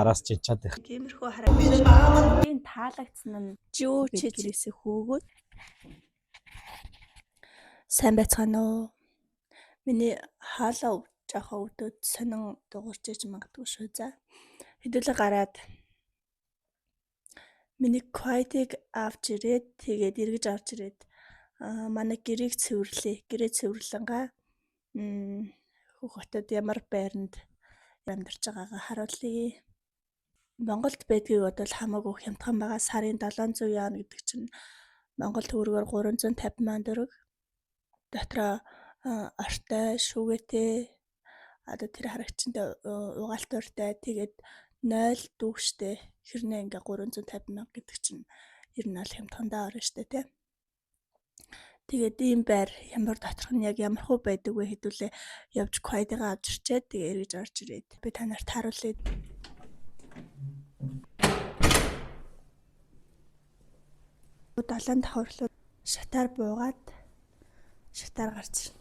Араас чи чадах. Тиймэрхүү харагдаж. Энэ таалагдсан нь Жүү би чи гэрээсээ хөөгөөд сайн байцгаана уу? Миний хоолой жоохон өвдөд сонин дуурч иж магадгүй шүү. За. Хэдүүлээ гараад миний квайтыг авч ирээд тэгээд эргэж авч ирээд манай гэрээг цэвэрлэе. Гэрээ цэвэрлэнгаа Хөх хотод ямар байранд амьдарч байгаагаа харуулъя. Монголд байдгийг бодвол хамаагүй хямдхан байгаа. Сарын 700 юан гэдэг чинь Монгол төгрөгөөр 350 мянган төгрөг. Дотроо ортой, шүгээтэй, одоо тэр харагчтай угаалт уртай, тэгээд 0 дүүштэй хэрнээ ингээ 350 мянга гэдэг чинь ер нь бол хямдхандаа орно штэ тий. Тэгээд ийм байр ямар доторх нь яг ямар хуу байдаг вэ хэдүүлээ явж квайдыгаа авч ирчээд тэгээ эргэж орж ирээд би та нарт харуулъя. Долоон давхарлуу шатаар буугаад шатаар гарч ирнэ.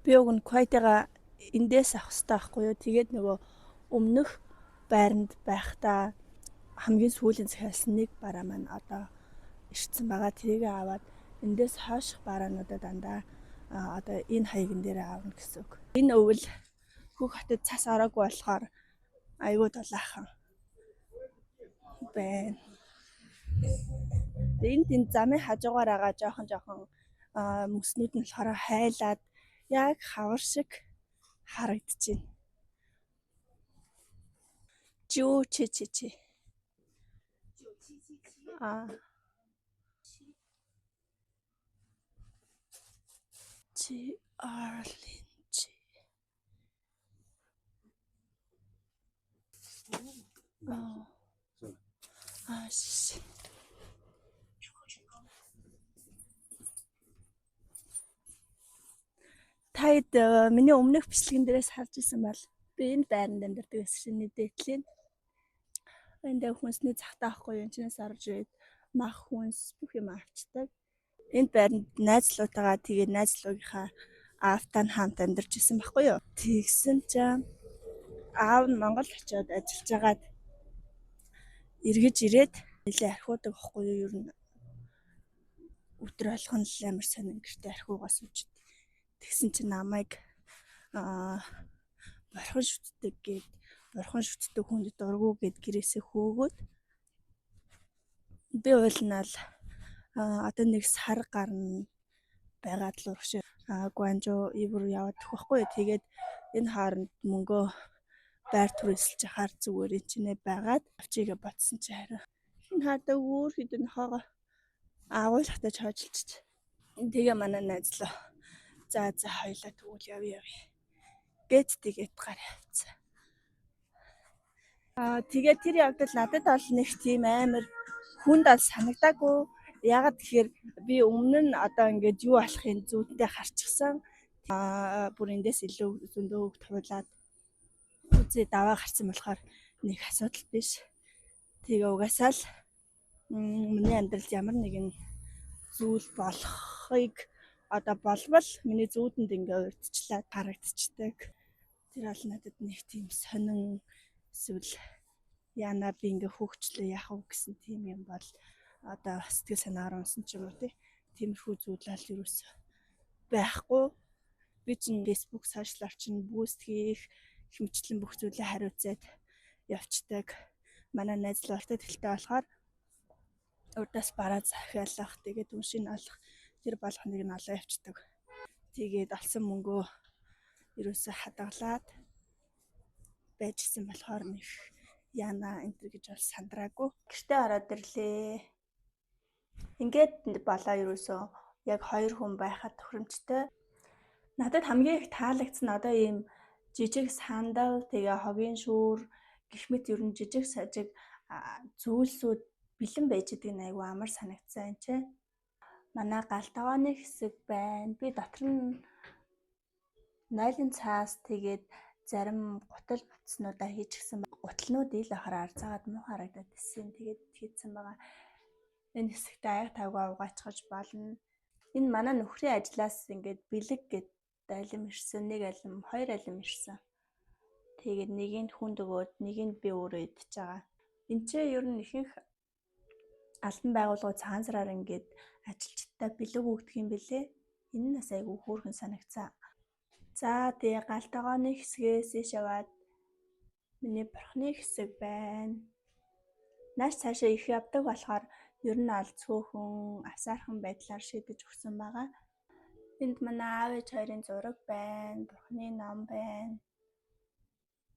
Би уг нь квайдыгаа эндээс авах хэрэгтэй байхгүй юу? Тэгээд нөгөө өмнөх байранд байхдаа хамгийн сүүлийн захиалсан нэг бараа маань одоо ирсэн байгаа. Тэрийг аваад эндээс хойших бараануудаа дандаа одоо энэ хаягн дээр аавна гэсэн үг. Энэ өвөл Хөх хотод цас ороогүй болохоор айгүй дулаахан байна. Тэгээ энд энэ замын хажуугаар байгаа жоохон жоохон мөснүүд нь болохоор хайлаад яг хавар шиг харагдаж байна. Жүү чи чи чи. Аа. Чи Арлин чи. Аа. Аа шиш. Та хэд миний өмнөх бичлэгэн дээрээс харж исэн бол би энэ байранд амьдардаг байсан шинэ дээдлийн. Энд дээр хүнсний захтаа авахгүй юм чинээс орж ирээд мах хүнс бүх юм авчдаг. Энд байранд найзлуутайгаа тэгээ найзлуугийнхаа аавтай нь хамт амьдарч исэн байхгүй юу. Тэгсэн чинь аав нь Монгол очиод ажиллаж байгаад эргэж ирээд нэлээ архиудаг байхгүй юу ер нь өдөр болгон л амар сонин гэртээ архиугаа сууж. Тэгсэн чинь намайг бурхан шүтдэг гээд бурхан шүтдэг хүнд дургу гээд гэрээсээ хөөгөөд би уулнаал одоо нэг сар гарна байгаад л урагш Гуанчжоу ивэр яваад өгөх байхгүй юу. Тэгээд энэ хооронд мөнгөө байр түрээсэлж яхаар зүгээр энэ чинээ байгаад авчигээ бодсон чи харин энэ хадаа өөр хэдэн нохоогоо агуулгатай чойжилчих. Тэгээ манай найз луу за за хоёлаа тэгвэл явъя явъя гэт тэгээд гар явцсан. Тэгээд тэр явдал надад бол нэг тийм амар хүнд бол санагдаагүй. Яагаад тэгэхээр би өмнө нь одоо ингээд юу болохын зүйдтэй харчихсан. Бүр эндээс илүү зөндөө үг туулаад үзээ даваа гарсан болохоор нэг асуудал биш. Тэгээ угаасаа л миний амьдралд ямар нэгэн зүйл болохыг одоо болвол миний зүүдэнд ингээ урьдчилаад харагдчихдаг. Тэр бол надад нэг тийм сонин эсвэл яана би ингээ хөөгчлөө яах вэ гэсэн тийм юм бол одоо сэтгэл санаагаар унсан ч юм уу тиймэрхүү зүйл л ерөөсөө байхгүй. Би чинь Facebook сошиал орчин boost хийх хэмжлэн бүх зүйлээ хариуцаад явцдаг. Манай найз л уртад хэлтэй болохоор урдаас бараа захиалах, тэгээд үншийг олох тэр болгоныг нь олоо явцдаг. Тэгээд олсон мөнгөө ерөөсөө хадгалаад байжсэн болохоор нэг яана энэ төр гэж бол сандраагүй. Гэртээ ороод ирлээ. Ингээд болоо ерөөсөө яг хоёр хүн байхад тохиромжтой. Надад хамгийн их таалагдсан нь одоо ийм жижиг сандал, тэгээ хогийн шүүр гэх мэт ер нь жижиг сажиг зүйлсүүд бэлэн байж байгаа нь айгүй амар санагдсан юм чи. Манай гал тогооны хэсэг байна. Би дотор нь нойлын цаас тэгээд зарим гутал бүтснүүдээ хийчихсэн. Гутлнууд ил ахаар арзаагаад муу харагдаад ирсэн. Тэгээд хийцэн байгаа. Энэ хэсэгтээ аяг тавгаа угаачгаж болно. Энэ манай нөхрийн ажлаас ингээд бэлэг гээд алим ирсэн. Нэг алим, хоёр алим ирсэн. Тэгээд нэг нь хүнд өгөөд, нэг нь би өөрөө идчихэж байгаа. Энд чинь ер нь ихэнх албан байгууллагууд цагаан сараар ингээд ажилчдаа бэлэг өгдөг юм бэлээ. Энэ нь бас айгүй хөөрхөн санагцсан. За, тэгээ гал тогооны хэсгээс ийш яваад миний бурхны хэсэг байна. Нааш цаашаа их явдаг болохоор ер нь ал цөөхөн авсаархан байдлаар шийдэж өгсөн байгаа. Энд манай аав ээж хоёрын зураг байна. Бурхны ном байна.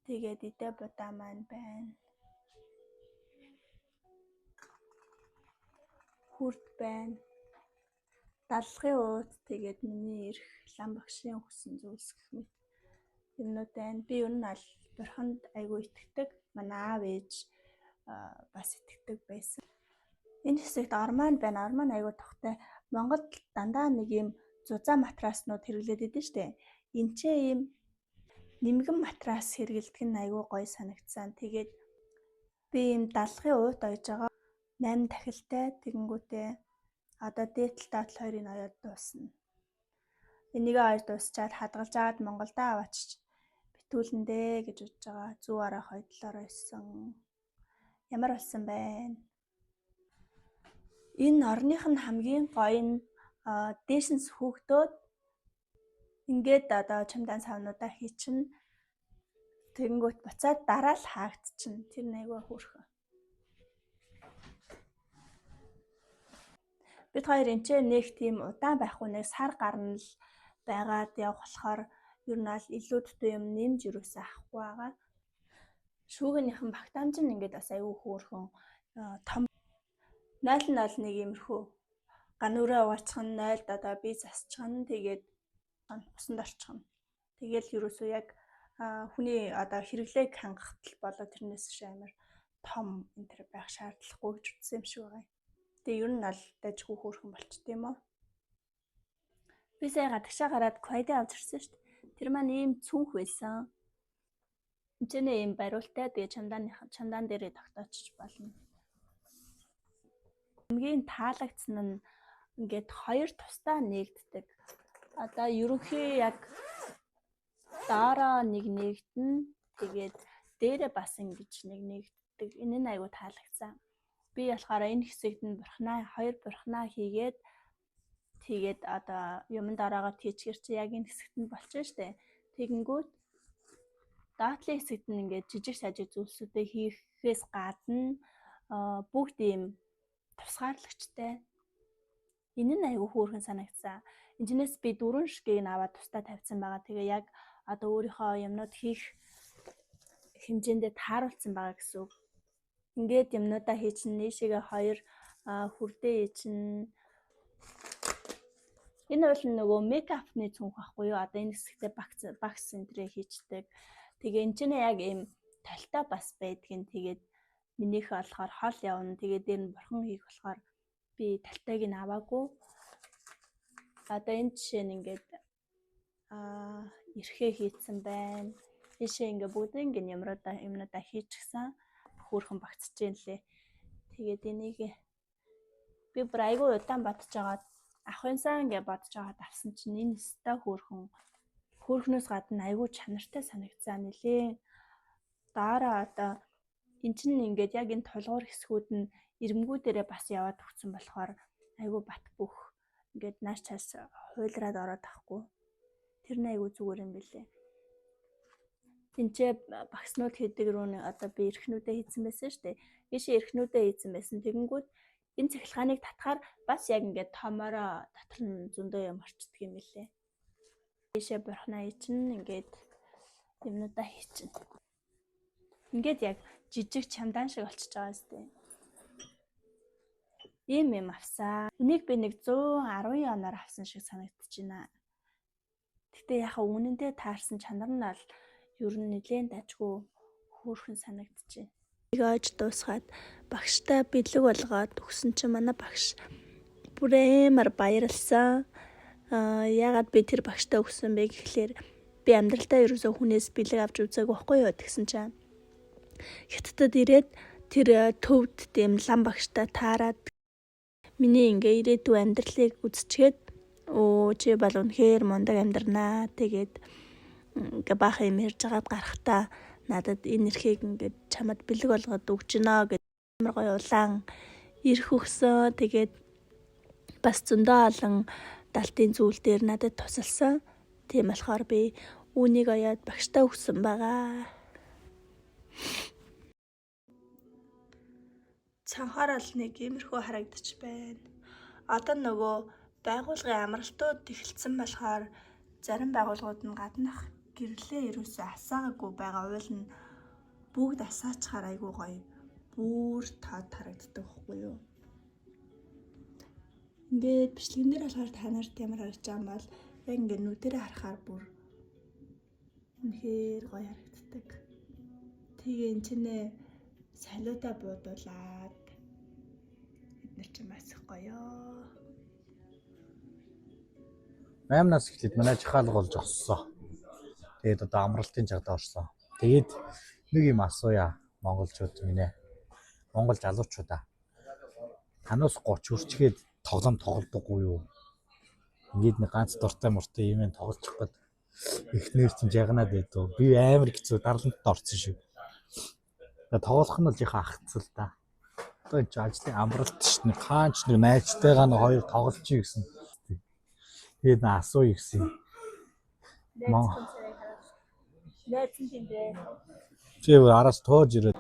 Тэгээд идэ будаа маань байна. Хүрд байна. Даллагын уут, тэгээд миний эрх лам багшийн өгсөн зүйлс гэх мэт юмнууд байна. Би ер нь аль бурханд айгүй итгэдэг. Манай аав ээж бас итгэдэг байсан. Энэ хэсэгт ормон байна. Ормон айгүй тухтай. Монголд дандаа нэг юм зузаан матраснууд хэрэглээд идэв штэ. Энд ч ийм нэмгэн матрас хэрэглэдэг нь айгүй гоё санагдсан. Тэгээд би ийм даллагын уут ойж байгаа. 8 дахилтай, тэгэнгүүтээ одоо дээдл даатал хоёрыг оёод дуусна. Энийг ойж дуусчаад хадгалжаад Монголдо аваачиж битүүлэндээ гэж бодож байгаа. Зүү араа хойдлоороо исэн. Ямар болсон байна? Энэ орных нь хамгийн гоё нь дээш нь сөхөгдөөд ингээд одоо чемодан савнуудаа хийчин, тэгэнгүүт буцаад дараа л хаагдчихна. Тэр нь айгүй хөөрхөн. Бид хоёр энэ ч нэг тийм удаан байхгүй, нэг сар гарна л байгаад явах болохоор ер нь аль илүү дутуу юм нэмж юусаа авахгүй байгаа. Шүүгийнхэн багтаамж нь ингээд бас айгүй хөөрхөн том 0.01 иймэрхүү ганүрээ угаачих нь 0-д одоо би засчихна, тэгээд усанд орчихно. Тэгэл ерөөсөө яг хүний одоо хэрэглээг хангахт л болоо, тэрнээс биш амар том энэ төр байх шаардлагагүй гэж үзсэн юм шиг байгаа юм. Тэгээ ер нь аль дажгүй хөөрхөн болчт юм уу? Би сая гадагшаа гараад квайд авч ирсэн шүү дээ. Тэр маань ийм цүнх байсан. Энд ч нэ ийм бариултай, тэгээ чамдаан дээрээ тогтоочч болно. Хамгийн таалагдсан нь ингээд хоёр тусдаа нэгддэг. Одоо ерөнхий яг доороо нэг нэгдэн, тэгээд дээрээ бас ингэж нэг нэгддэг. Энэ нь айгүй таалагдсан. Би болохоор энэ хэсэгт нь бурхнаа, хоёр бурхнаа хийгээд, тэгээд одоо юмд ороогоод хийчихэр чи яг энэ хэсэгт нь болчихно штэ. Тэгэнгүүт доотлын хэсэгт нь ингээд жижиг сажиг зүйлсүүдээ хийхээс гадна бүгд ийм тусгаарлагчтай. Энэ нь айгүй хөөрхөн санагдсан. Энэчнээс би 4 шигийг нь аваад тусдаа тавьсан байгаа. Тэгээ яг одоо өөрийнхөө юмнууд хийх хэмжээндээ тааруулсан байгаа гэсэн үг. Ингээд юмнуудаа хийчин, нийшээгээ хоёр хүрдээ хийчин. Энэ бол нөгөө мейкапны цүнх байхгүй юу? Одоо энэ хэсэгтээ багс энтрээ хийчдэг. Тэгээ энэ чинь яг ийм толтой бас байдгийн. Тэгээд минийх болохоор хол явна. Тэгээд дээр нь бурхан хийх болохоор би талтайг нь аваагүй. Одоо энэ жишээ нь ингээд эрхээ хийцэн байна. Ийшээ ингээ бүгдийг ингээ юмнуудаа хийчихсэн. Хөөрхөн багцж гин лээ. Тэгээд энийг би бүр айгүй удаан бодож байгаад авах юмсан гэж бодож байгаад авсан чинь энэ өстой хөөрхөн, хөөрхнөөс гадна айгүй чанартай санагдсан нилээ. Доороо одоо эн чинь ингээд яг энэ тулгуур хэсгүүд нь ирмэгүүдэрээ бас яваад өгсөн болохоор айгүй бат бөх ингээд нааш цааш хуйлраад ороод авахгүй. Тэр нь айгүй зүгээр юм билээ. Тинчээ багснууд хийдэг рүү одоо би эрхнүүдээ хийсэн байсан шүү дээ. Ийшээ эрхнүүдээ хийсэн байсан. Тэгэнгүүт энэ цахилгааныг татхаар бас яг ингээд томороо дотор нь зөндөө юм орчдөг юм билээ. Ийшээ бурхнаа ичин, ингээд юмнуудаа хийчин. Ингээд яг жижиг чамдаан шиг болчихж байгаа сте. Ийм юм авсан. Энийг би нэг 110 юанаар авсан шиг санагдаж байна. Гэтэ яг үнэндээ таарсан, чанар нь бол ер нь нэлээд дажгүй хөөрхөн санагдаж байна. Нэг ойж дуусгаад багштай бэлэг болгоод өгсөн чинь манай багш бүр амар баярлсан. Яагаад би тэр багштай өгсөн бэ гэхлээр би амьдралдаа ерөөсөө хүнээс бэлэг авч үзээгүй байхгүй юу, тэгсэн чинь Хятадд ирээд тэр төвд тийм лам багштай таарад миний ингээ ирээдүйн амьдралыг үзчихэд өө чи бол үнэхээр мундаг амьдрнаа. Тэгээд ингээ баахан юм ярьж байгаад гарахтаа Надад энэ эрхийг ингээд чамд бэлэг болгоод өгч гинэ гэж амар гоё улаан эрх өгсөн. Тэгээд бас зөндөө олон далтын зүйл дээр надад тусалсан. Тийм болохоор би үүнийг оёод багштай өгсөн байгаа. Цонхоор л нэг иймэрхүү харагдчих байна. Одоо нөгөө байгуулгын амралтууд эхэлсэн болохоор зарим байгууллагууд нь гаднах гэрлээ ерөөсөө асаагаагүй байгаа. Уул нь бүгд асаачаар айгүй гоё бүр тод харагддаг байхгүй юу? Ингээд бичлэгэн дээр болохоор та нарт ямар харагдаж байгаа юм бол яг ингээд нүдэрээ харахаар бүр үнэхээр гоё харагддаг. Тэгээ энэ ч нэ солиудаа буудуулаад эднэр чинь бас их гоё. 8-наас эхлээд манай жихаалга болж оссон. Тэгээд одоо амралтын чагтаа орсон. Тэгээд нэг юм асууя монголчууд минь ээ. Монгол залуучуудаа. Танаас 30 хүрчгээд тоглоом тоглодоггүй юу? Ингээд нэг ганц дуртай муртай юм тоглолцох гээд эхнэр чинь жагнаад байдв. Би амар хэцүү дарлантад орсон шиг. Тэгээ тоглох нь бол яхаа ахцал та. Одоо энэ чинь ажлын амралт шүү дээ. Хаанч нэг найзтайгаа нэг хоёр тоглолчих гэсэн. Тэгээд наа асууя гэсэн. Мон. Найз нь тийм дээ. Чи араас тоож ирээд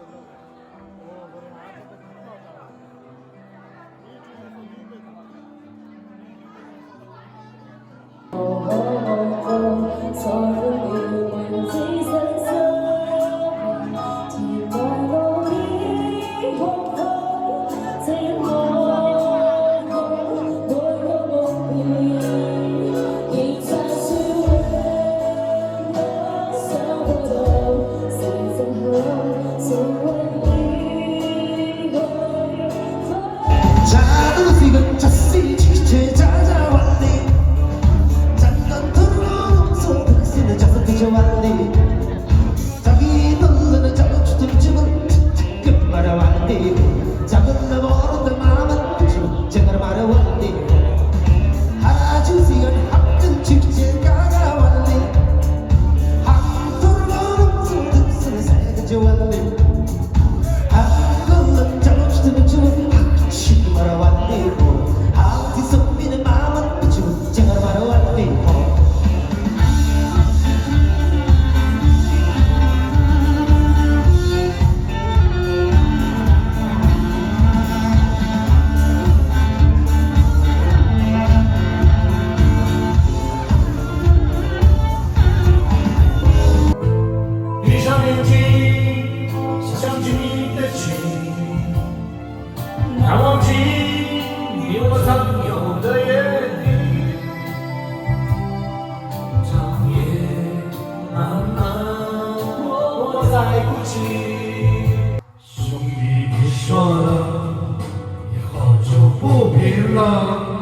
闭上眼睛，想起你的情，难忘记你我曾有的约定。长夜漫漫，我在哭泣。兄弟，别说了，也好久不贫了。